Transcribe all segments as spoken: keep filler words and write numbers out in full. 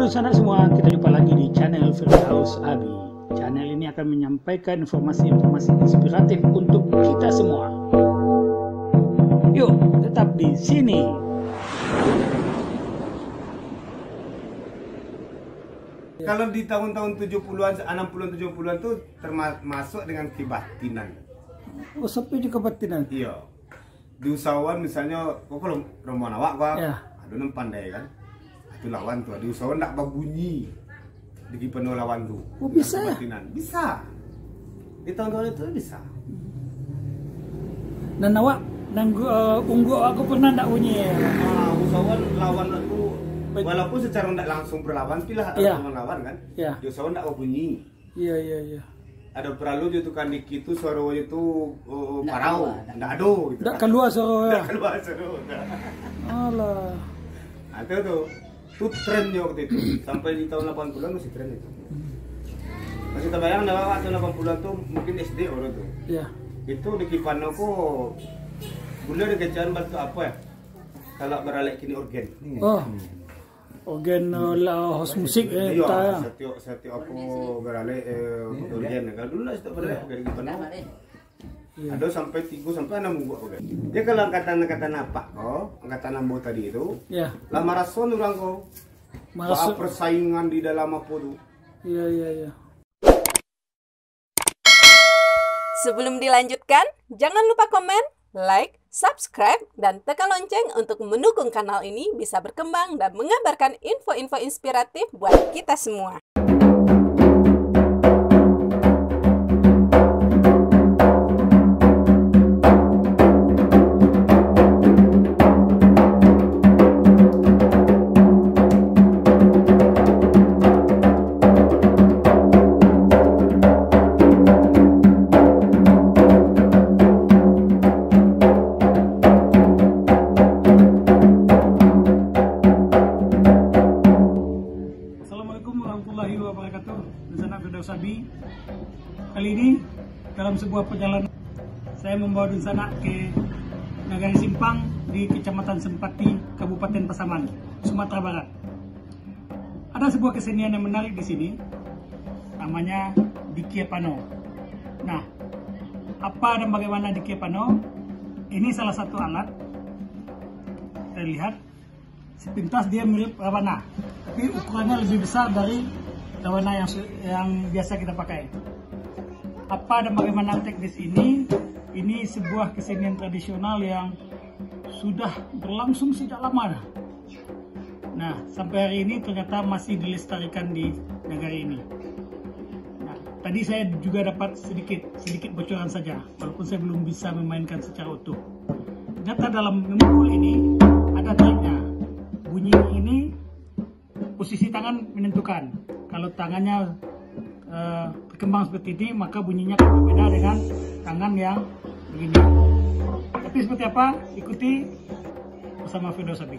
Sanak semua, kita jumpa lagi di channel Firdaus Abi. Channel ini akan menyampaikan informasi-informasi inspiratif untuk kita semua. Yuk, tetap di sini. Kalau di tahun-tahun tujuh puluhan, enam puluhan, tujuh puluhan tu termasuk dengan kebatinan. Oh, sampai di kebatinan. Iya. Di usahawan misalnya, kau kalau rombongan awak kau, Ya. Ado nan pandai kan. Itu lawan tu. Di usahawan ndak babunyi. Di penuh lawan tu. Oh, bisa, ya? Kebatinan. Bisa. Di tahun-tahun itu bisa. Dan awak nanggu uh, ungguk awak ko pernah ndak bunyi. Ah, usahawan lawan tu walaupun secara ndak langsung berlawan, tapi lah Iya. lawan-lawan kan. Iya. Di usahawan ndak babunyi. Iya, iya, iya. Ada perlu je tu kan dikit tu suaranya tu oh, Ndak parau, keluar, ndak. Ndak ado gitu. Ndak keluar suara. Ndak keluar suara. Dah. Alah. Itu tu. Tu trennya waktu itu. Sampai di tahun delapan puluhan masih tren itu. Masih terbayang dah waktu delapan puluhan tu mungkin S D orang tu. Ya. Itu di Kipano ko gula ada kecaan batu apa ya? Kalau beralek kini organ. Oh. Organ uh, lah host musik eh Iya, entah ya. Setiap setiap apa beralek eh, organ. Kalau dulu lah setiap beralek organ di Kipano. Nama deh. Iya. Ada sampai tiga sampai enam buah organ. Dia kalau angkatan-angkatan apa ko, angkatan ambo tadi itu, Ya. lah maraso urang ko. Maraso. Bah persaingan di dalam apa tu. Iya, iya, iya. Sebelum dilanjutkan, jangan lupa komen, like, subscribe, dan tekan lonceng untuk mendukung kanal ini bisa berkembang dan mengabarkan info-info inspiratif buat kita semua. Assalamualaikum warahmatullahi wabarakatuh. Dunsanak Firdaus Abi. Kali ini dalam sebuah perjalanan saya membawa dunsanak ke Nagari Simpang di Kecamatan Sempati, Kabupaten Pasaman, Sumatera Barat. Ada sebuah kesenian yang menarik di sini, namanya dikiapano. Nah, apa dan bagaimana dikiapano? Ini salah satu alat terlihat. Sepintas dia mirip rabana, tapi ukurannya lebih besar dari rabana yang su- yang biasa kita pakai. Apa dan bagaimana teknis ini? Ini sebuah kesenian tradisional yang sudah berlangsung sejak lama dah. Nah, sampai hari ini ternyata masih dilestarikan di negara ini. Nah, tadi saya juga dapat sedikit sedikit bocoran saja, walaupun saya belum bisa memainkan secara utuh. Ternyata dalam memukul ini ada triknya. Bunyi ini posisi tangan menentukan. Kalau tangannya eh, berkembang seperti ini, maka bunyinya akan berbeda dengan tangan yang begini. Tapi seperti apa? Ikuti bersama Firdaus Abi.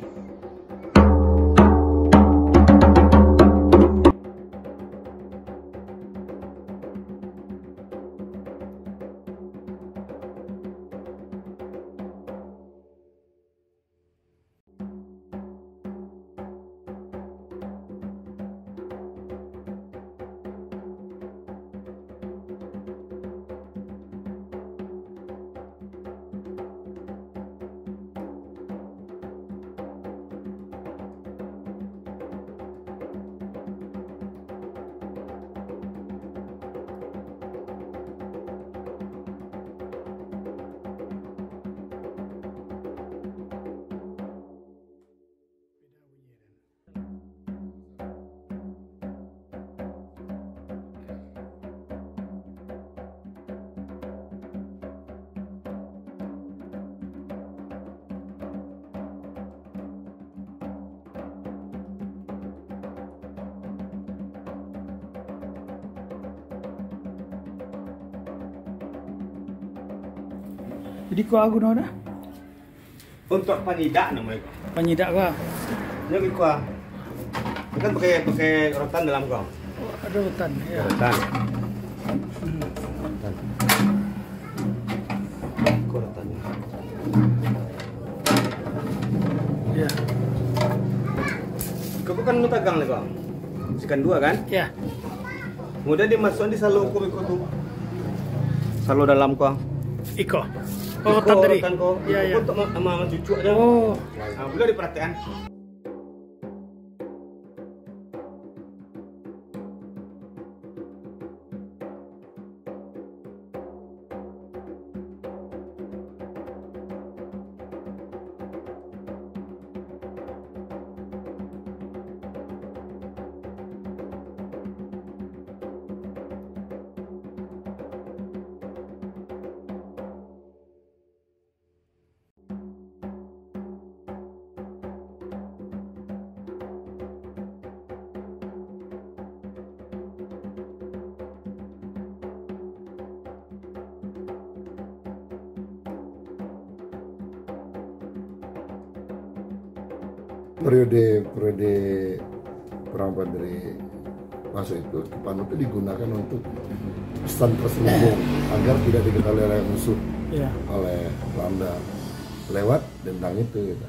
Jadi kau aku dah. Untuk panyidak namanya. Panyidak kah? Dia lebih kuah. Kan pakai pakai rotan dalam kau. Oh, ada rotan ya. Rotan. Rotan. Kau rotan. Ya. Kau kan mentagang lah kau. Ikan dua kan? Ya. Kemudian dimasukin di salo ko iko tu. Salo dalam ko. Iko. Oh, iko tanduri. Rekan ko. Ya, ya. Iko tu ma-, ma-, ma-, cucuk aja. Oh. Nah, boleh diperhatikan. Periode, periode Perang Padri masa itu, kipanu itu digunakan untuk pesan terselubung agar tidak diketahui oleh musuh, ya, oleh Belanda lewat dendang itu, gitu.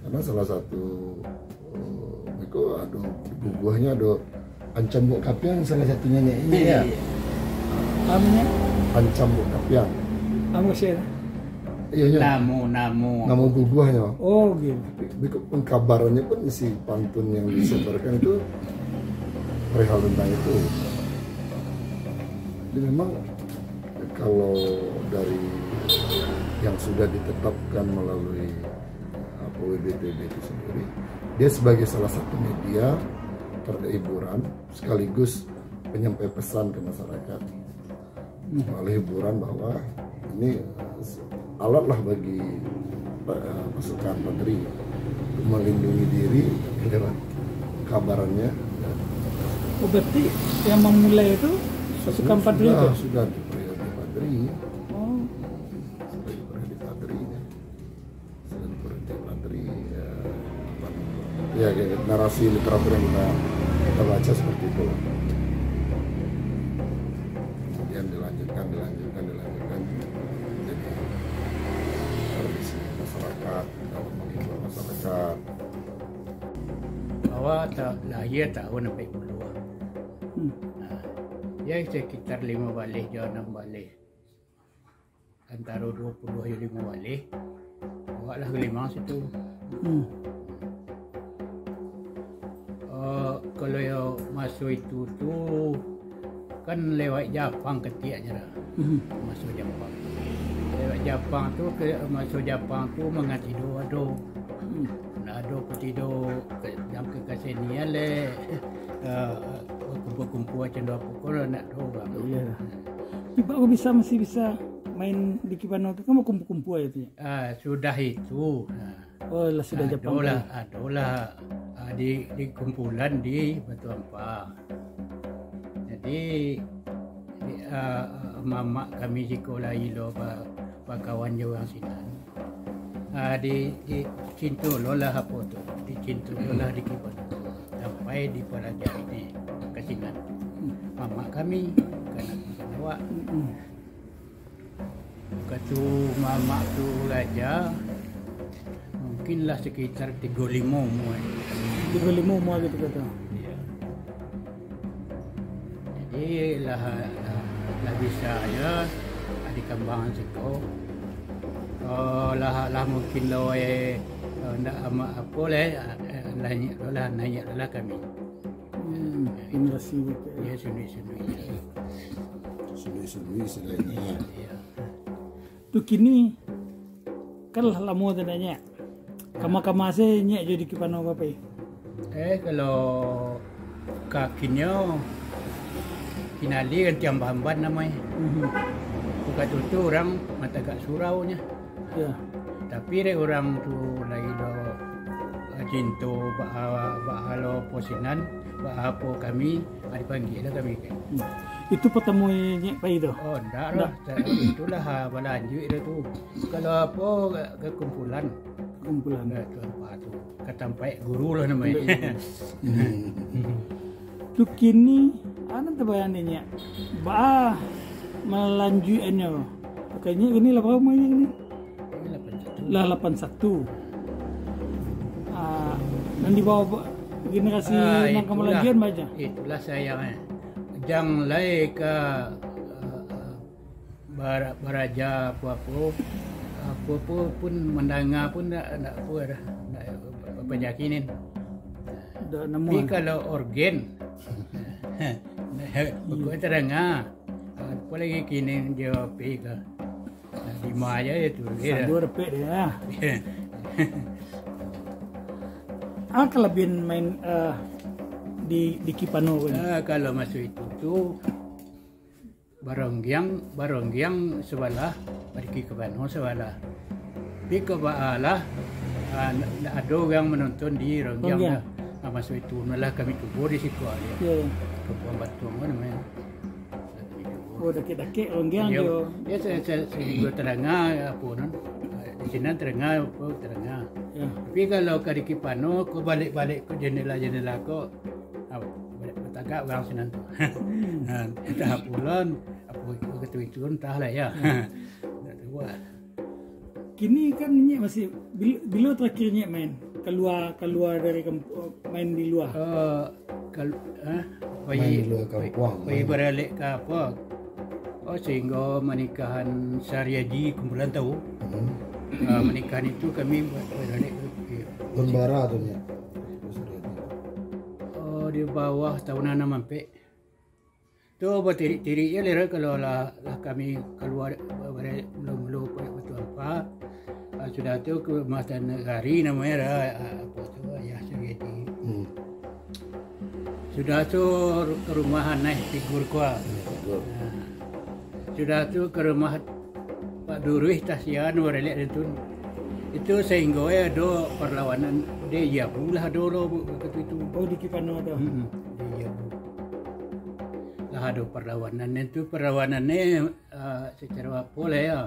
Karena salah satu, eh, itu ada bubuahnyo, ada ancam buak kapiang, salah satunyo nyo ini, ya. Iya. Namanya? Ancam buak kapiang. Apa sih? Iya, iya. Namo, namo. Namo bubuahnyo. Oh, gitu. Tapi, tapi kok pengkabarannyo pun isi pantun yang disebarkan itu perihal tentang itu. Jadi memang kalau dari yang sudah ditetapkan melalui, apa, W B T B itu sendiri, dia sebagai salah satu media terhadap hiburan sekaligus penyampai pesan ke masyarakat. Melalui hiburan bahwa ini, eh, alatlah bagi, eh, pasukan Padri untuk melindungi diri lewat kabarannya. Oh, berarti yang memulai itu pasukan Padri sudah, itu? Sudah di periode Padri. Oh. Sudah di periode Padri, ya. Selain Purwodadi Padri, ya, apa, ya, kayak narasi literatur yang kita, kita baca seperti itu. Kemudian dilanjutkan, dilanjutkan, dilanjutkan. Jadi, tradisi masyarakat, dalam menghibur masyarakat. Awak ta-, lahia tahun ampek puluah. Hmm. Nah, ya, sekitar limo baleh jo anam baleh. Antaro duo puluah jo limo baleh, awak lah ka Limau situ. Hmm. Eh, kalau yo maso itu tu, kan lewat Japang katiaknyo lah. Hmm. Maso Japang. Lewat Japang tu, ke, maso Japang tu mangatido ado. Hmm. Ndak ado kutido, ke, jangka ka sini alek, eh, kumpul-kumpul macam tu apo ko, ndak ado urang. Iyolah. Ibo ko bisa, masih bisa main di Kipano tu kan, bakumpul-kumpul aja tu, ya? Ah, sudah itu, ah, oh, lah sudah Japang adolah, tu. Adolah, ah, di, di kumpulan di Batu Ampang. Jadi, di, ah, mamak kami siko lah ilo ba-, bakawan jo urang sinan. Ah, di, di cintu lo lah apo tu, di cintu lo lah di Kipano. Sampai dipalajari di ka sinan. Mamak kami, kanak-kanak awak. Mm-mm. Wakatu mamak tu raja, mungkin lah sekitar tigo limo umua. Tigo limo umua gitu kata. Iya. Jadi lah, lah, lah bisa aja dikambang siko. Oh, lah, lah mungkin lo, eh, eh, ndak amak apo leh, eh, naiak lo lah, naiak lo lah kami. Hmm, generasi gitu ya. Ya, sundui-sundui. Sundui-sundui istilahnya. Iya. Tu kini kan lah lamo tu naiak. Kama-kama se naiak jo di Kipano bapai? Eh, kalau kakinyo kinali kan Tiambahamban namai. Mhm. Wakatu tu urang matagak surau nyo. Ya. Tapi dek urang tu lai lo, ah, cinto, ba-, ba-, lo posinan, ba-, apo kami, ah, dipanggia lah kami kan. Hmm. Itu patamo naiak pai tu? Oh, ndak lah. Ndak. Itulah, ah, balanjuik dah tu. Kalau apo, ka, ka kumpulan. Kumpulan. Ka tu apo tu. Ka tampek guru lah namanya. Tampek guru. Hmm. Tu kini, anu tabayang dek naiak. Ba, malanjuikannyo. Kayaknya kini lah, bara umua naiak kini? Lapan satu. Lah lapan satu. Ah, nan dibawa ba-, Generasi Ah, nan ka itulah. Malagian baja. Itulah sayang, eh. Jang lai ka, eh, bara-, baraja apo-apo, apo-apo pun mandanga pun ndak, ndak apo dah, ndak apa-apa jakinin. Ndak nemu. Tapi kalau orgen, pokoknya teranga. Apo lagi kini jo H P ka. Lima aja itu. Sadu dapek dia. Ah, kalabihan main, eh, di, di Kipano ko ni. Ah, kalau maso itu tu, baronggiang, baronggiang sabalah, Diki Kipano sabalah. Tapi kok baalah, ah, ndak ado urang manonton di ronggiang. Ronggiang. Lah. Ah, maso itu lah kami cubo di siko aja. Ya, ya. Kapuang Batuang kan namanya. Oh, dakek-dakek ronggiang yo. Ya, se-, se-, sehingga teranga apo nan. Di sinan teranga, apo teranga. Ya. Tapi kalau ka Diki Kipano, ko balik-balik ko jendela-jendela ko, ah, balik batagak urang sinan tu. Hmm. Nah, entah apo lah, apo itu, itu entahlah ya. Ya. Ndak tahu lah. Kini kan Nyek masih, bil-, bilo terakhir Nyek main? Kalua, kalua dari kamp-, main di lua? Eh, kal-, eh, Main pai, di lua pai, kampuang, pai main. Baralek ka apo? Oh, sehingga manikahan Sariaji Kumpulan Tau. Hmm. Ah, manikahan itu kami ba-, baralek ka, Lembara tu, Nyek. Oh, di bawah tahunan anam ampek. Tu batirik-tirik je lah, kalau lah, lah kami kalua, ba-, ba-, mulo-mulo payah batuampa. Ah, sudah tu ka rumah Tan Negari namonyo dah, ah, apo tu, Ayah Sugeti. Hmm. Sudah tu ru-, ka rumah Anai Figur ko. Anai Figur. Ah. Sudah tu ka rumah Pak Duruih Tasian, baralek tu. Itu sahinggo eh ado parlawanan, di Yabu lah ado lo, bu-, wakatu itu. Oh, di Kipano tu? Hmm, di Yabu. Lah ado parlawanan tu, parlawanan ni, ah, sacaro apo lah ya.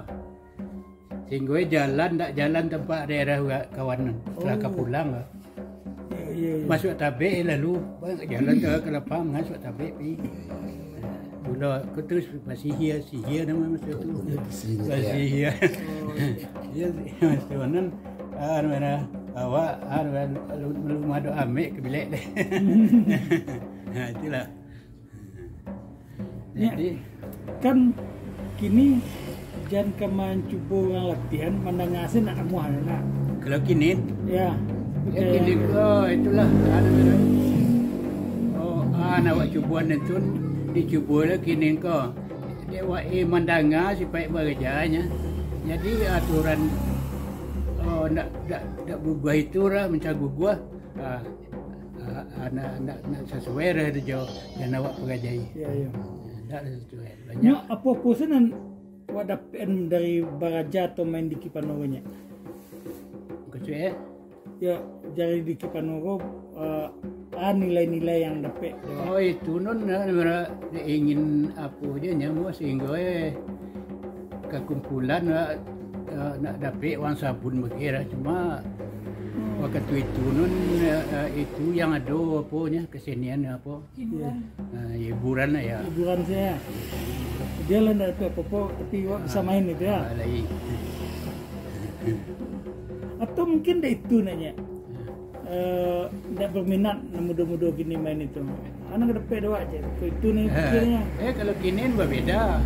Sahinggo eh jalan, ndak jalan tampak daerah wa-, kawan tu. Lah ka Oh. pulang lah. Ya, ya, ya. Masuak Tabek lalu, jalan tu ka lapang, masuak Tabek pi. Pulo, ko tu Pasihia, Sihia namo masa tu. Ya, Pasihia. Pasihia. Oh, iya. Ya, masa tu nan, ah, anu, anu, awak, anu, anu, belum, belum ado amek ka bilek deh. Nah, itulah. Nyo, jadi kan kini jan ka mancubo urang latihan, mandanga se ndak namuah, nak. Kalau kini? Ya. Ya, kini ko, itulah, anu, oh, ah, nak awak cuboan tu, dicubo lah kini ko. Dek awak, eh, mandanga sipaik barajanyo. Jadi, aturan, oh, ndak, ndak, ndak guguah itu lah, mancah guguah. Ah, ah, ah, nak, nak, nak sasuai lah tu jo, yang awak parajai. Ya, ya. Ndak lah sasuai. Banyak. Nyo, apo-apo se nan awak dapek dari baraja atau main di Kipano ko, Nyek? Maksud, eh? Ya, dari di Kipano ko, eh, ah, nilai-nilai yang dapek tu. Oh, itu non, eh, ingin apo je nyo, sehingga, eh, kakumpulan, eh, eh, nak dapek uang sabun bagai lah. Cuma wakatu itu nun, eh, eh, itu yang ado apo nyo, kesenian apo. Hiburan. Ah, hiburan lah ya. Hiburan saja. Dia lah ndak dapek apo-apo, tapi awak bisa main gitu ya. Ah, lai. Atau mungkin dek itu nak, Nyek. Eh, ndak berminat nan mudo-mudo kini main itu. Anak ka dapek dek awak je. Itu ni pikirnyo. Eh, kalau kini babeda.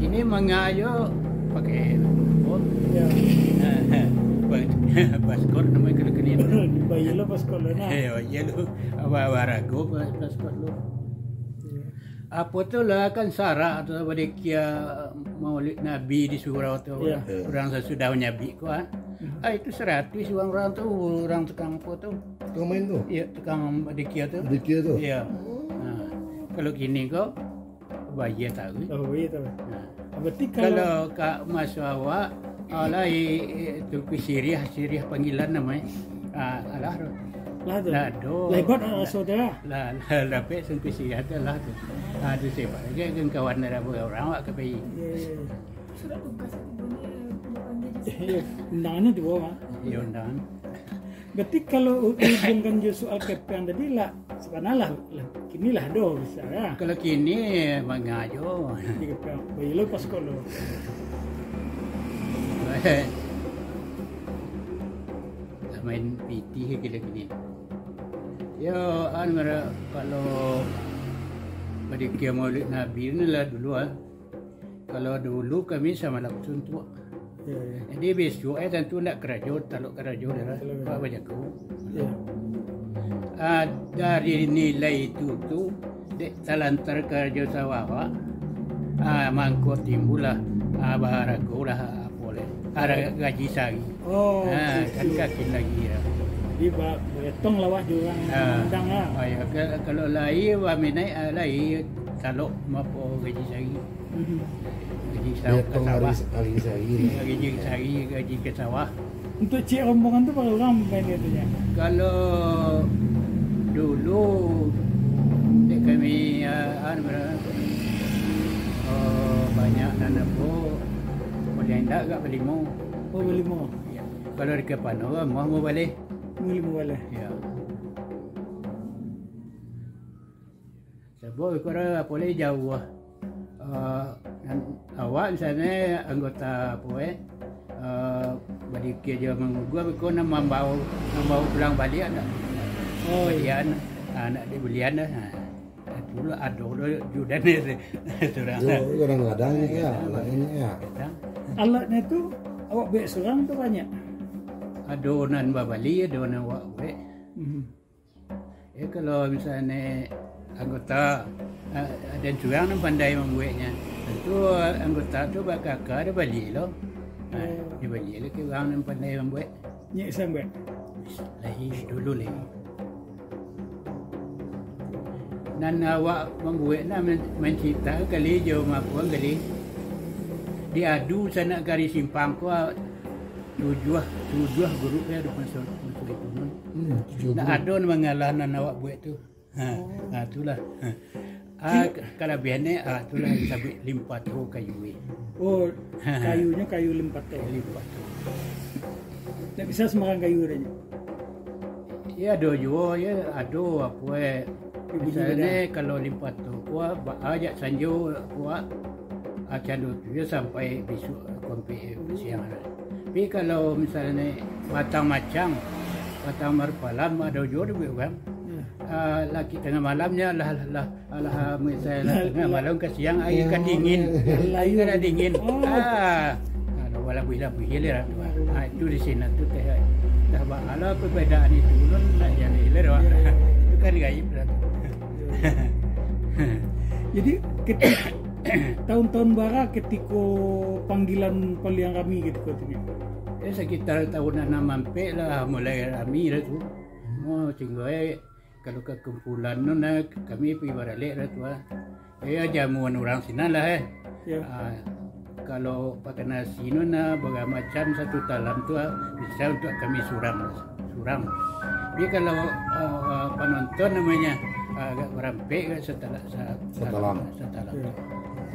Kini manga jo pakai, oh. Ya. Pas-, paskot namonyo kalau kini. Bayar lo paskot lo nah. Eh, bayar lo. Awa-, awarago pas-, paskot lo. Ya. Apo tu lah kan sarak tu, badikia Maulid Nabi di surau tu. Ya. Urang sasudah manyabik ko, ah. Hmm. Ah, itu saratuih urang-urang tu, urang tukang apo tu. Tukang main tu? Iya, tukang badikia tu. Badikia tu? Iya. Oh. Nah, kalau kini ko, bayar tahu. Oh, bayar tahu. Nah. Berarti kalau, kalau ka maso awak, alah, eh, eh, Tungku Siriah, Siriah Panggilan namonyo. Ah, alah tu. Lah tu. Lah tu. Lah hebat lah raso tu lah. Lah, lah, dapek Tungku Siriah tu lah tu. Ah, tu sebab lagi kan kawan dari urang awak ka pai. Iya, iya, iya. Surat tugas itu bunyi, dipanggil je. Iya, undangannya di bawah. Iya, undangan. Berarti kalau u-, hubungkan jo soal kepeng tadi lah, sabananyo lah, lah, kini lah doh bisa ya. Kalau kini manga jo. Di kepeng, bayar lo paskot lo. Lah main pitih kini-kini. Yo, anu, kalau badikia Maulid Nabi ni lah dulu, ah. Kalau dulu kami samalam suntuak. Ya, ya. Jadi bisuak, eh, tantu ndak karajo, talok karajo deh lah. Betul, betul. Pak bajago. Ya. Ah, dari nilai itu tu, dek talantar karajo sawah awak, ah, mangko timbul lah, ah, baharago lah, apo leh, harago gaji sahari. Oh, ah, gitu. Kan kakin lagi ya. Jadi ba-, baetong lah awak jo urang undang lah. Ah, ya, ka-, kalau lai, wah, minai, ah, lai, talok mapo gaji sahari. Mhm. Gaji sa-, ka sawah. Gaji sahari. Gaji sahari, gaji ka sawah. Untuk ciek rombongan tu bara urang main katonyo? Kalau dulu, dek kami, ah, anu, bara, oh, banyak nan apo, paling indak agak balimo. Oh, balimo. Ya. Kalau di Kapano, amuah mubaleh. Mubaleh. Ya. Sabab iko dah, apo lai, jauah. Eh, nan, awak misalnyo anggota apo, eh, eh, badikia jo mangugua, beko nan mambao, mambao pulang baliak dak? Oh, iya. Balian, ah, nak dibalian dah. Ha. Itulah ado lo judan ni, surang. Yo, kadang-kadang ni, ya, kadang-kadang. Alatnyo tu awak buek surang tu banyak? Ado nan babali, ado nan awak buek. Mhm. Ya, kalau misalnyo anggota, ah, ado surang nan pandai mambueknyo, tantu anggota tu bakaka dibali lo. Nah, oh, dibali lo ka urang nan pandai mambuek. Nyo sambuek? Lai dulu lai. Nan awak mambuek nah, men-, mancita kali jo mapuang kali. Diadu sanak kari simpang ko, tujuah, tujuah grup ya, ado panso-, panso itu nun. Hmm, tujuah grup. Ndak ado nan mangalah nan awak buek tu. Ha, oh, ha, itulah. Ha. Ah, ka-, kalabiahannyo, ah, itulah disabuik limpato kayu, eh. Oh, kayunyo kayu limpato. Limpato. Ndak bisa sambarang kayu ado nyo. Ya, ado juo, ya, ado apo, eh. Misalnyo, kalau limpato kuat, ba-, ajak sanjo kuat, ah, cando tu ya sampai bisuak, sampai siang hari. Tapi kalau misalnyo batang macang, batang marpalam, ado juo dibuek urang. Hmm. Ah, laki tangah malamnyo lah, lah, lah, alah, misalnyo lah tangah malam ka siang, aia kan dingin. Aia kan dingin. Oh. Ah, ah, dah balabuih-labuih lah. Ah, itu di sinan tu teh. Dah ba-, alah perbedaan itu, ulun ndak jaleh lah, Wak. Itu kan gaib lah tu. Jadi, keti-, tahun-tahun bara ketiko panggilan paliang rami ketiko tu, Nyo? Eh, sekitar tahun anam ampek lah, mulai rami lah tu. Oh, tinggal, eh, kalau ka kumpulan tu nah, kami pai baralek lah tu, ah. Eh, jamuan urang sinan lah, eh. Ya. Ah, kalau pakai nasi tu nah, bagala macam satu talam tu, ah, bisa untuk kami surang, surang. Tapi kalau, ah, ah, panonton namonyo, ah, agak barampek, agak satalam, sa-, satalam. Satalam. Ya.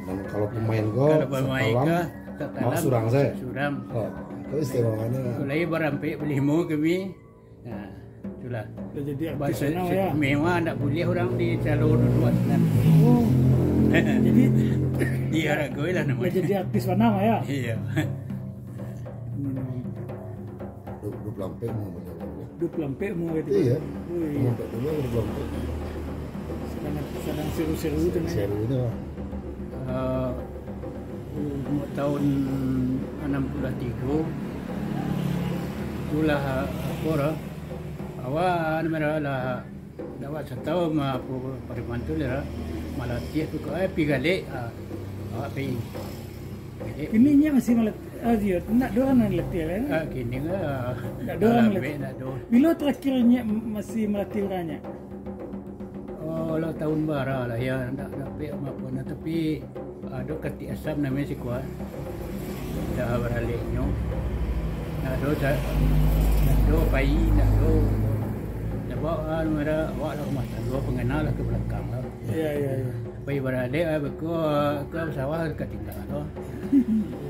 Dan kalau pemain ko, kalau pemain satalam, ko, satalam, surang sajo. Surang. Oh, itu istimewanyo. Kalau lagi barampek balimo kami, nah, itulah. Dah jadi artis bana, ya? Mewah, ndak buliah urang di calo duduak sinan. Oh. Jadi, iya, ragoi lah namonyo. Dah jadi artis bana, ya? Iya. Hmm. Duo puluah ampek umua baliau. Duo puluah ampek umua gitu. Iya. Ui. Umua ampek puluah, duo puluah ampek. Sadang, sadang seru-seru tu, nah. Seru tu lah. Eh, umua tahun anam puluah tigo, itulah, apo lah, awak, anu, lah, Dawak satau ma-, apo, Pariman tu lah, malatiah tu ko, eh, pi galek, ah, awak pi. Galek. Kini nyo masih malatiah, ah, iyo, ndak ado urang nan latiah lah, kan? Ah, kini lah, ndak ado urang latiah. Ndak ado. Bilo terakhir nyo masih malatiah urang nyo? Oh, lah tahun bara lah, ya, ndak, ndak pek apo nah, tapi Ado katik asam namonyo siko, ah. Dah baraleknyo. Ndak ado sa-, ndak ado pai, ndak ado. Sabab, ah, anu, awak lah rumah tanggo, pangana lah ka balakang lah. Iya, iya, iya. Pai baralek, ah, beko, ah, ka sawah ka tingga tu.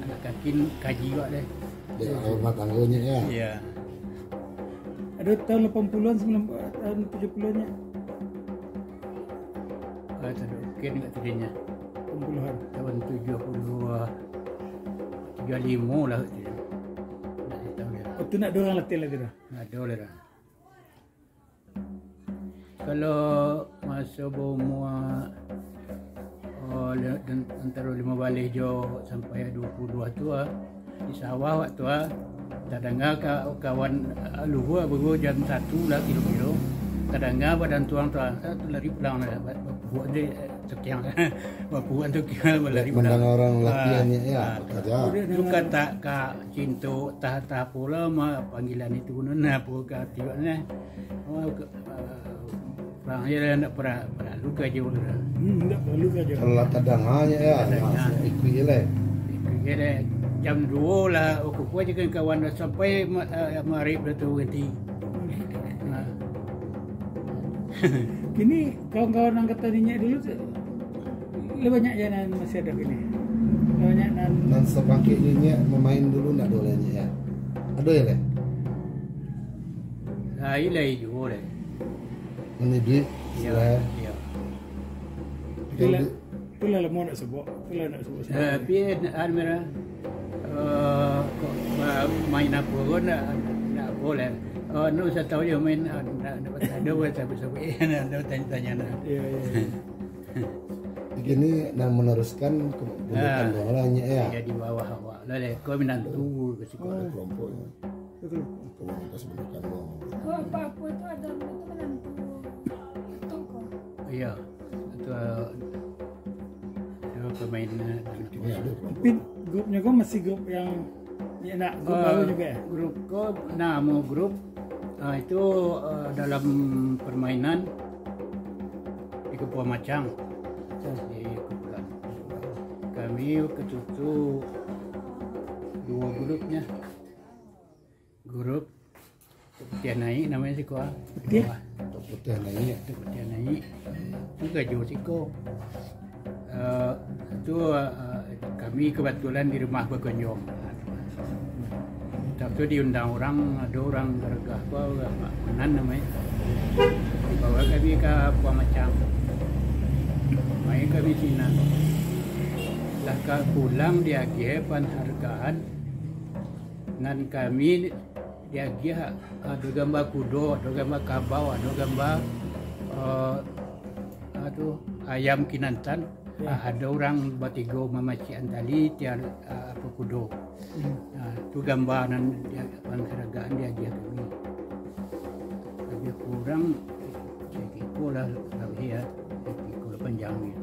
Anak kakin kaji awak deh. Dek rumah tanggonyo, ya. Iya. Ado tahun lapan puluhan, sembilan puluhan, tahun tujuh puluhan nyo? Ah, taruih ingat tadinyo. Lapan puluhan. Tahun tujuh puluh, ah, tujuh limo lah tu. Ndak tahu lah. Oh, tu ndak ado urang latihan lagi tu? Ndak ado lah dah. Kalau maso baumua, oh, le-, den-, antaro limo baleh jo sampai duo puluah dua tu, ah, di sawah waktu, ah, tadanga ka-, kawan, ah, luhua baru jam satu lah kiro-kiro. Tadanga badan tuang tu, ah, tu lari pulang lah, ba-, bapuak je, eh, tukiang. Bapuak tukiang, balari pulang. Mandanga urang latihan, ah, ya, ah, bakaja. Tu ka tak, ka cinto, tah, tah apo lah, ma-, panggilan itu, nah, apo ka tiok, nah. Oh, ka-, Urang je lah, ndak pernah, pernah luka je urang. Hmm, ndak pernah luka je. Kalau lah tadanga, ya, ya, tadanga. Nah, ikuik je lah. Ikuik je lah. Jam duo lah, oh, kukuat je kan kawan dah sampai ma-, eh, maghrib dah tu berhenti. Nah. Kini kawan-kawan angkatan inyo dulu tu, lah banyak je nan masih ado kini. Lah banyak nan. Nan sapangkek inyo mamain dulu ndak ado lai, ya? Ado ya, lai? Lai, lai juo, lai. Mani duit, iyo, sila. Iyo. Itulah, itulah lamo nak sebut. Itulah nak sebut. Eh, tapi, eh, anu, mira, eh, kok, ma-, main apo ko nak, nak apo lah. Oh, anu, saya tahu je main, ah, nak, nak, ada buat sabut-sabut. Ada tanya-tanya nak. Iyo, iyo, iyo. Kini nak meneruskan ke-, bukan, ah, doang lah, nyo, ya. Iyo, di bawah awak lah, lai. Kau minantu ke siko. Oh. Kelompoknyo. Betul. Komunitas bunuh kanduang. Oh, apo-apo tu ado itu menantu toko. Iyo. Itu, eh, itu pemain, eh, Tapi ado kelompok. Tapi grupnyo ko masih grup yang, ya, nak grup, eh, baru juga, ya? Grup ko, namo grup, ah, itu, eh, dalam permainan di Kepua Macang. Macang. Di Kepua. Kami waktu itu duo grupnyo. Grup Tok Putiah Naik namonyo siko, ah. Putiah? Bawah. Tok Putiah Naik. Tok Putiah Naik. Tu karajo siko. Eh, tu, eh, kami kebetulan di rumah bagonjong. Waktu tu diundang urang, ado urang Garegah ko, urang Manan namonyo. Dibawa kami ka Puang Macang. Main kami sinan. Lah ka pulang diagiah panghargaan. Nan kami diagiah, ado gamba kudo, ado gamba kabau, ado gamba, eh, ah, tu, ayam kinantan, ya. Ah, ado urang batigo mamacikan tali tiar, ah, apo, kudo. Hmm. Ah, tu gamba nan dia, panghargaan diagiah kami. Labiah kurang, sakiko lah, labiah, sakiko lah panjang dia.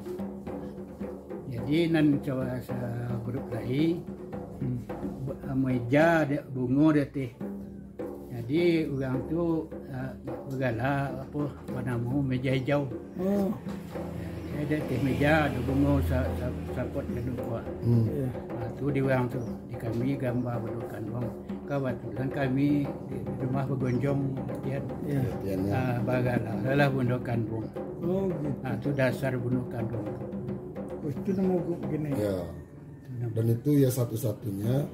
Jadi, nan sa-, sa-, grup lai, hmm, bu-, meja di, bungo di ateh. Jadi, urang tu, ah, bagala, apo, banamo, meja hijau. Oh. Jadi, di ateh meja ado bungo sa-, sa-, sapot gandum kuah. Hmm. Iyo. Ah, tu di urang tu, di kami gamba bungo kanduang. Kabatulan kami di rumah bagonjong, latihan. Iyo. Latihan, yo. Ah, bagala lah bungo kanduang. Oh, gitu. Ah, tu dasar bungo kanduang. Oh, itu namo grup kini. Iyo. Dan itu ya satu-satunya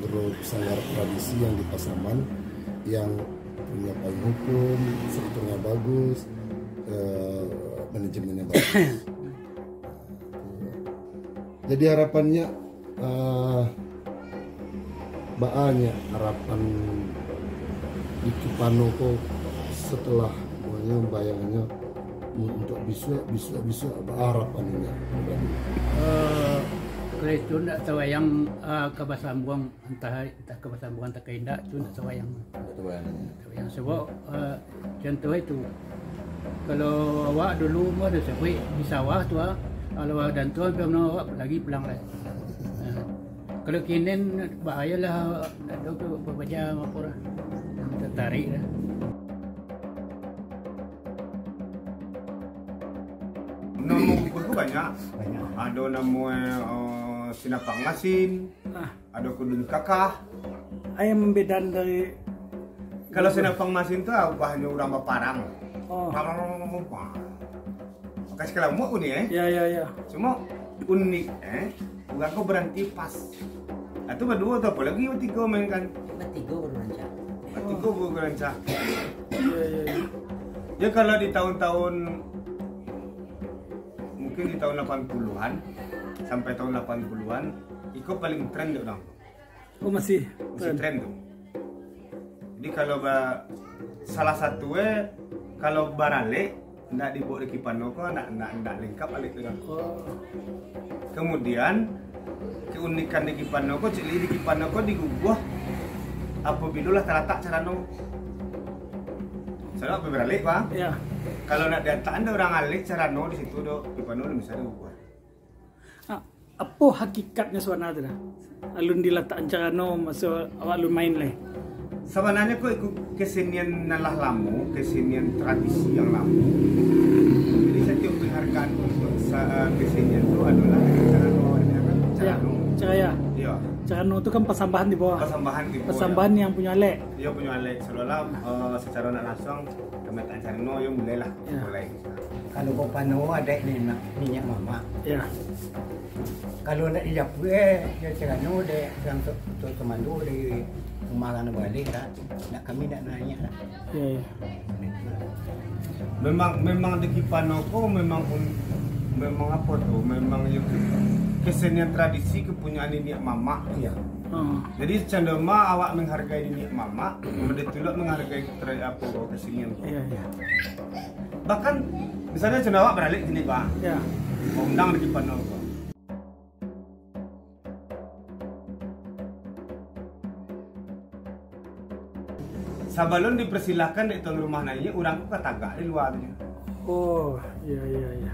grup sanggar tradisi yang di Pasaman yang punya payung hukum, strukturnyo bagus, eh, manajemennyo bagus. Jadi harapannyo, eh, baa nyo harapan di Kipano ko setelah, maksudnyo, bayangannyo untuk bisuak, bisuak, bisuak, baa harapan inyo pribadi? Eh, kalau itu ndak tabayang, eh, ka basambuang, antah, antah ka basambuang antah ka indak, itu ndak tabayang. Ndak tabayang. Ndak tabayang. Sabab, eh, contoh itu, kalau awak dulu mah ado sabuik di sawah tu, ah, kalau awak dan tu, awak lagi pulang lah. Eh, kalau kini, bahayolah, ado ka babaca apo lah, tatarik lah. Namo buku tu banyak. Banyak. Ado namo, eh, Sinapang Masin, ah, ado Kudun Kakah. Ayo, membedakan dari. Kalau Sinapang Masin tu ubahnyo urang baparang. Oh. Parang, parang, parang, parang. Pakai sakalamuak ko ni, eh. Ya, ya, ya. Cuma unik, eh. Urang ko baranti pas. Ah, tu baduo tu, apo lagi batigo main kan? Batigo baru rancak. Batigo baru rancak. Ya, ya, ya. Ya, kalau di tahun-tahun, mungkin di tahun lapan puluhan sampai tahun lapan puluhan, iko paling tren dek urang. Oh, masih. Masih tren. Tren tu. Jadi kalau ba-, salah satu, eh, Kalau baralek, ndak dibaok di Kipano ko, ndak, ndak, ndak lengkap alek tu dah. Oh. Kemudian, keunikan di Kipano ko, cili di Kipano ko diguguah apabilo lah talatak carano. Soalnyo apo baralek, Bang? Ya. Kalau ndak diantak ando urang alek carano di situ do, Kipano ndak bisa diguguah. Ah, apo hakikatnyo sabana tu dah? Alun dilatak carano maso awak alun main lai. Sabananyo ko iko kesenian nan lah lamo, kesenian tradisi yang lamo. Jadi satiok penghargaan untuk sa-, kesenian tu adolah carano awak ni kan, Ya, carano. Caraya. Iyo. Carano tu kan pasambahan di bawah. Pasambahan di bawah, Pasambahan yo. Yang punyo alek. Iyo, punyo alek. Seolah-olah, eh, secara ndak langsung kami tak carano, yo mulailah. Ya. Mulai. Kalau ko Pano adaik niniak, niniak mamak. Ya. Kalau ndak di dapua, eh, yo carano dek urang tu, tu temando dari rumah urang balik lah. Ndak, kami ndak nanya lah. Ya, ya. Memang, memang di Kipano ko memang un-, memang apo tu? Memang yo ke-, kesenian tradisi kepunyaan niniak mamak. Iya. Hmm. Jadi cando ma awak menghargai niniak mamak, mode tu lo menghargai tra-, apo, kesenian ko. Iya, iya. Bahkan misalnyo cando awak baralek kini, Bang. Iya. Undang di Kipano ko. Sabalun dipersilahkan dek tuan rumah naiak, urang ko ka tagak di lua tu. Oh, iya, iya, iya.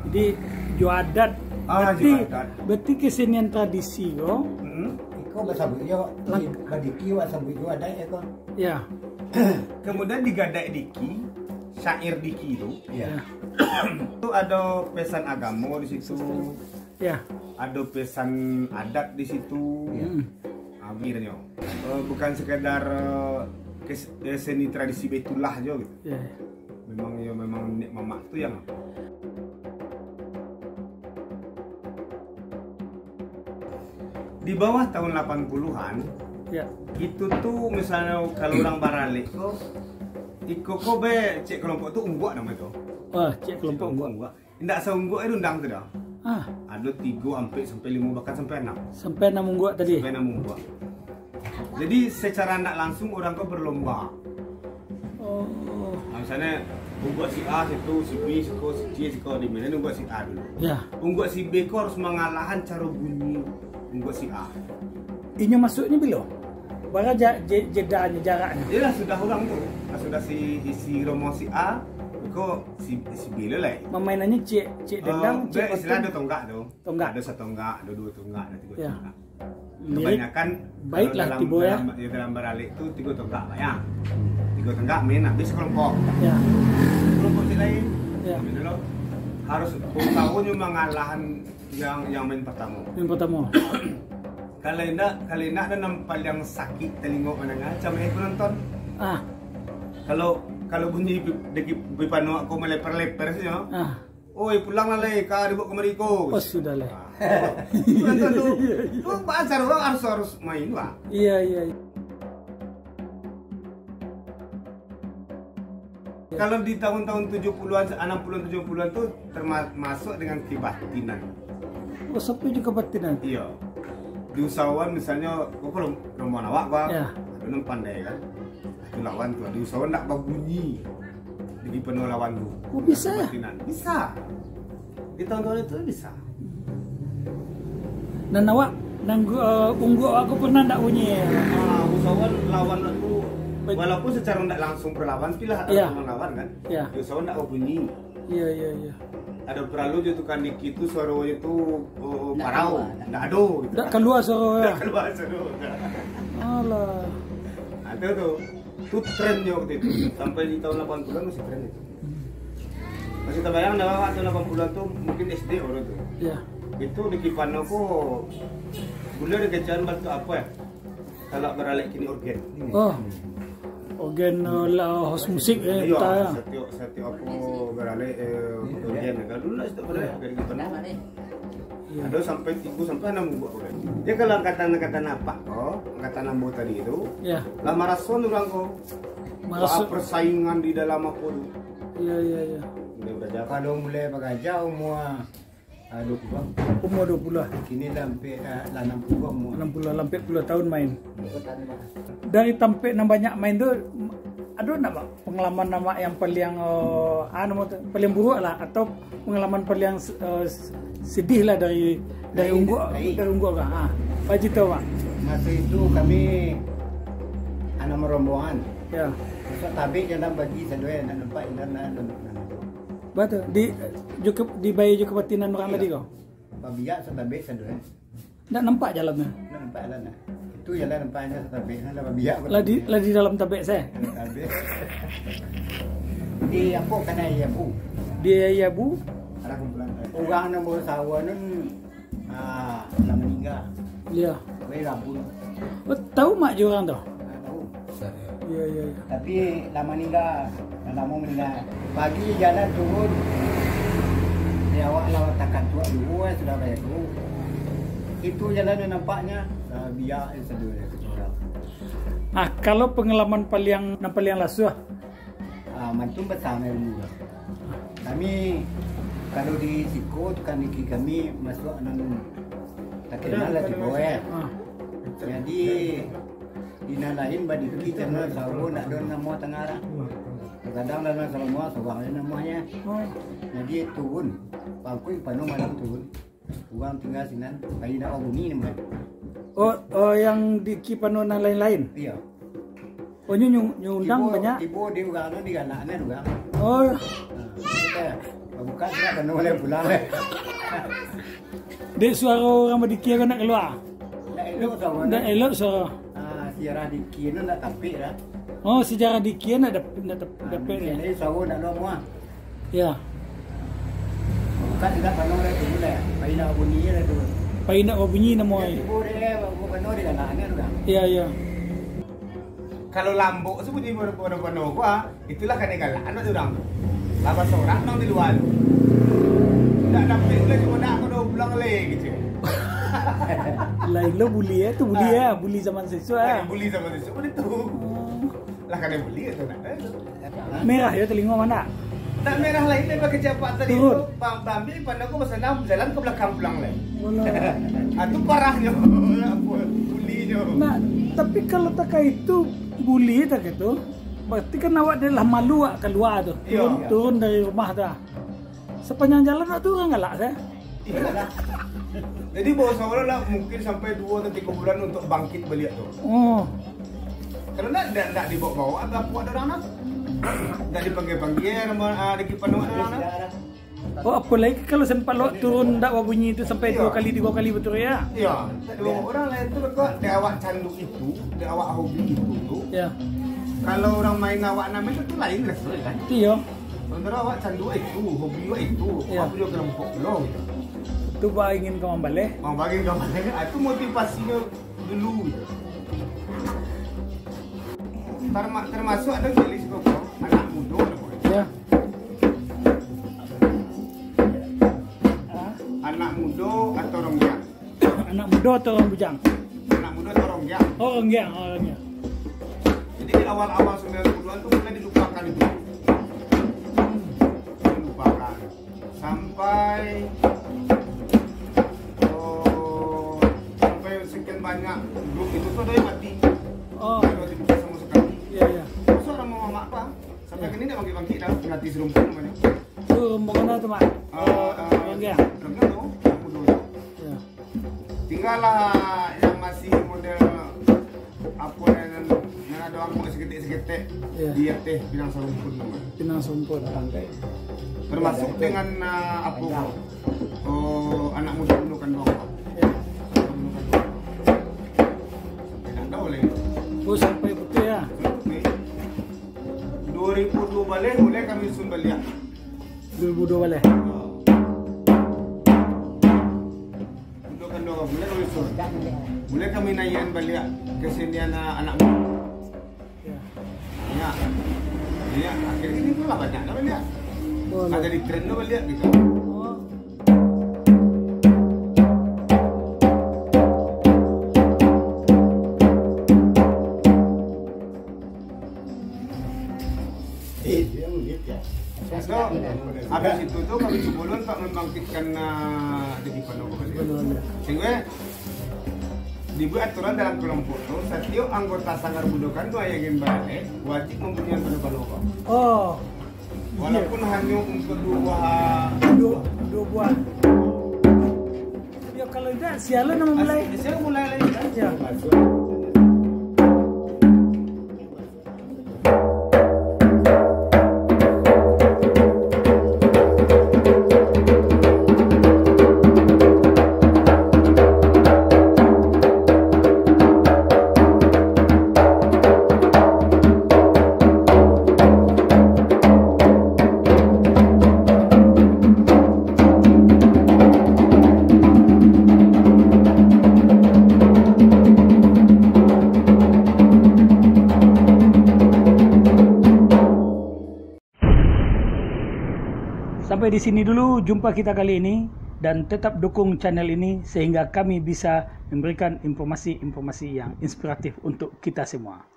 Jadi, jo adat. Ah, berarti, jo adat. Berarti kesenian tradisi ko. Mm-mm. Iko basabuik jo, Lang- di, badiki basabuik jo adat ya ko. Ya. Kemudian digadaik diki, syair diki tu. Ya. Ya. Tu ado pesan agamo di situ. Ya. Ado pesan adat di situ. Ya. Hmm. Ah, begitu nyo. Eh, bukan sekadar, eh, kes-, eh, seni tradisi baitulah jo gitu. Ya, ya. Memang yo, memang niniak mamak tu yang di bawah tahun lapan puluhan, ya. Itu tu misalnyo kalau urang baralek ko, iko ko be, cek kelompok tu ungguak namo tu. Wah, cek kelompok ungguak. Ungguak. Indak saungguak e rundang tu dah. Ah. Ado tigo, ampek, sampai limo, bahkan sampai anam. Sampai anam ungguak tadi? Sampai anam ungguak. Jadi, secara ndak langsung urang ko berlomba. Oh. Nah, misalnyo, ungguak si A situ, si B siko, si C siko, di mana ungguak si A dulu. Ya. Ungguak si B ko harus mangalahan caro bunyi ungguak si A. Inyo masuknyo bilo? Bara ja-, je-, jedanyo, jaraknyo? Iyolah, sudah urang tu. Nah, sudah si, isi romo si A, ko si, si B lo lai. Mamainannyo cek, cek dendang, Eh, cek istilah patung. Ado tonggak tu. Tonggak. Ado satonggak, ado duo tonggak, ado tigo Ya. tonggak. Lirik Kebanyakan baiklah kalau dalam, tibo, ya. dalam, ya, dalam baralek tu tigo tonggak banyak. Tigo tonggak main habis kelompok. Ya. Kelompok si lain. Ya. Main dulu. Harus utamaanyo mangalahan yang, yang main pertamo. Yang pertamo. Kalau indak, kalau indak ado nan paliang sakik talingo mandanga, macam eh penonton. Ah. Kalau, kalau bunyi pi-, deki-, pipanuak ko meleper-leper sajo. Ah. Oi, pulang lah lai, ka dibaok kamari ko. Oh, sudah lai. Ah. Penonton tu, tu bahasa urang harus, harus main, Pak. Iya, iya, iya. Kalau di tahun-tahun tujuh puluhan, anam puluhan, tujuh puluhan tu termasuk dengan kebatinan. Oh, sampai juga kebatinan? Iya. Di usahawan misalnya, oh, kalau rombongan awak, Bang, Ya. ada nan pandai kan. Itu lawan tu, di usahawan ndak babunyi. Jadi penuh lawan tu. Oh, bisa? Kebatinan. Bisa. Di tahun-tahun itu bisa. Nan awak, nan gu-, eh, ungguak awak ko pernah ndak bunyi? Ah, usahawan lawan tu, Baik. walaupun secara ndak langsung berlawan, tapi lah Iya. lawan kan. Iya. Usahawan ndak bunyi. Iya, iya, iya. Ada perlu je tukang dikit tu suaranya tu, oh, Ndak parau, keluar, ndak. ndak ada gitu. Ndak keluar suara. Ndak keluar suara. Alah. Ada tu. Tu trendnya waktu itu. Sampai di tahun lapan puluhan masih trend itu. Masih terbayang dah waktu lapan puluhan tu mungkin S D orang tu. Ya. Itu di Kipano ko gula ada kecaan bantu apa ya? Kalau beralek kini organ. Oh. Organ, eh, lah, host musik, eh, Iya, entah. setiap, setiap apa beralek, eh, organ. Kalau dulu lah setiap beralek dari Kipano. Iya. Ada sampai tiga sampai enam buah organ. Dia kalau angkatan-angkatan apa ko, angkatan ambo tadi tu, Iya. lah maraso urang ko. Maraso. Wah, persaingan di dalam apa tu. Iya, iya, iya. Mulai belajar. Kalau mulai bagajar umur, ah, dua puluh. Umur dua puluh. Kini lah hampir, ah, lah enam puluh umur. Enam puluh, lah hampir puluh tahun main. Dari tampek nan banyak main tu, Ado ndak, Mak, pengalaman Amak yang paliang, eh, ah, namo tu, paliang buruak lah, atau pengalaman paliang, eh, sedih lah dari, dari Ungguak, dari Ungguak ka? Ah, bacito, Mak. Maso itu kami anak marombongan. Ya. Maso tabek jalan bagi sadonyo, nak nampak jalan, nak nampak. Batua. Di, jo ka, dibayia jo kapatinan urang tadi ko? Babiak satabek sadonyo. Ndak nampak jalan tu? Ndak nampak jalan, nah. Itu jalan nampaknyo satabek, nah, lah babiak. Lah di, lah di dalam tabek se? Dalam tabek. Di apo, kanai aia bu? Di aia bu? Arah kumpulan. Urang nan basawo nun, ah, lah maningga. Iyo. Weh, rabun. Oh, tahu Mak jo urang tu? Ah, tahu. Iyo, iyo, iyo. Tapi lah maningga, lah lamo maningga. Pagi jalan turun, di awak lah takantuak dulu, eh, sudah kayak tu. Itu jalan yang nampaknya, lah biak, eh, sadonyo kito urang. Nah, kalau pengalaman paliang, nan paliang lasuah? Ah, mantun basamo dulu lah. Kami, kalau di siko tukang niki kami masuak nan takenal lah tibo, eh. Ah. Jadi, di nan lain badiki, karano sawo ndak ado namo tangah lah. Kadang dalam salamo surang ado namonyo. Oh. Jadi turun, pangkuik panuah malam turun. Urang tingga sinan, pai nak babunyi namonyo. Oh, oh, yang di Ki Pano nan lain-lain? Iyo. Oh, nyo, nyo, nyo undang banyak? Tibo, tibo di urang tu, digalaknyo urang. Oh. Nah, sudah. Buka sudah, Pano lai pulang lai. Dek suaro urang badikia ko nak kalua? Ndak elok suaro. Ndak elok suaro. Ah, sejarah dikia tu ndak tapek lah. Oh, sejarah dikia ndak dap-, ndak tap-, dapek ni. Jadi suaro ndak ado muah. Ya. Bukan tidak Pano lah tu lah. Pai nak bunyi lah tu. Pai nak bunyi namo ai. Tibo deh, Pano di dalam tu kan. Ya, ya. Kalau lambok tu bunyi Pano-Pano ko, ah, itulah kanai galak anak tu urang tu. Lah basorak nang di lua tu. Ndak dapek lai, cuma nak kau pulang lai gitu. Lain lo buli, eh, tu buli, ah, eh, buli zaman siswa, eh. Buli zaman siswa, buli tu. Oh. Lah kanai buli tu nak, eh. Merah yo telingo, Mak, ndak? Ndak merah lai, dia pakai capak tadi tu. Bam-, bambi pandang ko basalam, jalan ke belakang pulang lai. Walah. Ah, tu parahnyo. Apo, bulinyo. Nah, tapi kalau takah itu, buli takah itu, berarti kan awak adalah malu awak kalua tu. Iyo. Turun, turun dari rumah tu, ah. Sapanjang jalan awak tu urang galak se. Iyolah. Jadi, bahaso urang lah, mungkin sampai duo atau tigo bulan untuk bangkit baliak tu. Oh. Kalau ndak, ndak, ndak dibawa-bawa, ndak kuat urang tu. Ndak dipanggia-panggia, nama, ah, di Ki Pano urang tu. Oh, apolai kalau sempat lo turun ndak babunyi tu sampai duo kali, tigo kali baturuik, ya? Iyo, ndak dibawa urang lain tu, kok dek awak candu itu, dek awak hobi itu tu. Ya. Kalau urang main awak namo itu, tu lain lah, kan? Iyo. Sementara awak candu itu, hobi awak itu, iyo, awak punya kelompok pulo gitu. Tu ba ingin ka mambaleh. Oh, ba ingin ka mambaleh. Ah, tu motivasinyo dulu gitu. Terma-, termasuk ado jenis koko, anak mudo namonyo. Ya. Anak mudo atau ronggiang? Anak mudo atau urang bujang? Anak mudo atau ronggiang? Oh, ronggiang, oh, ronggiang. Jadi, di awal-awal sembilan puluhan tu mulai dilupakan itu. Dilupakan. Sampai, oh, sampai sekian banyak grup itu tu ado yang mati. Oh. Ado yang mati samo sekali. Iya, iya. Terus orang mau apa? Sampai kini ndak bangkit-bangkit dah, Melati Serumpun namonyo. Tu rombongan tu, Mak? Ah, ah, ronggiang. Ronggiang tu, anak mudo tu. Ya. Tinggalah yang masih model, apo nan, nan ado angok saketek-saketek, ya, di ateh Pinang Sarumpun tu, Mak. Pinang Sarumpun. Termasuk dengan, ah, apo, oh, anak mudo-mudo kanduang, Mak. Ya. Mudo kanduang. Sampai ndak tahu lagi. Oh, sampai putuih, ya? Sampai putuih. Duo ribu duo baleh, mulai kami susun baliak. Duo ribu duo baleh. Untuk kanduang, mulai kami susun. Mulai kami naiakan baliak kesenian, ah, anak mudo. Ya. Banyak. Banyak. Akhirnya ini pun lah banyak dah baliak. Oh, lah jadi tren tu baliak gitu. Oh. Eh, dia melihat ya. So, habis itu tu kami cubo lo untuk membangkitkan, ah, di Ki Pano kembali. Sehingga Ibu, aturan dalam kelompok tu, setiap anggota Sanggar Budokan tu, ayah Gen Barale, wajib mempunyai pano-pano ko. Oh, Walaupun hanya untuk dua buah. Dua, dua buah. Ya, kalau tidak, sialan nama mulai. Saya mulai lagi kan? Ya. Sampai di sini dulu jumpa kita kali ini, dan tetap dukung channel ini sehingga kami bisa memberikan informasi-informasi yang inspiratif untuk kita semua.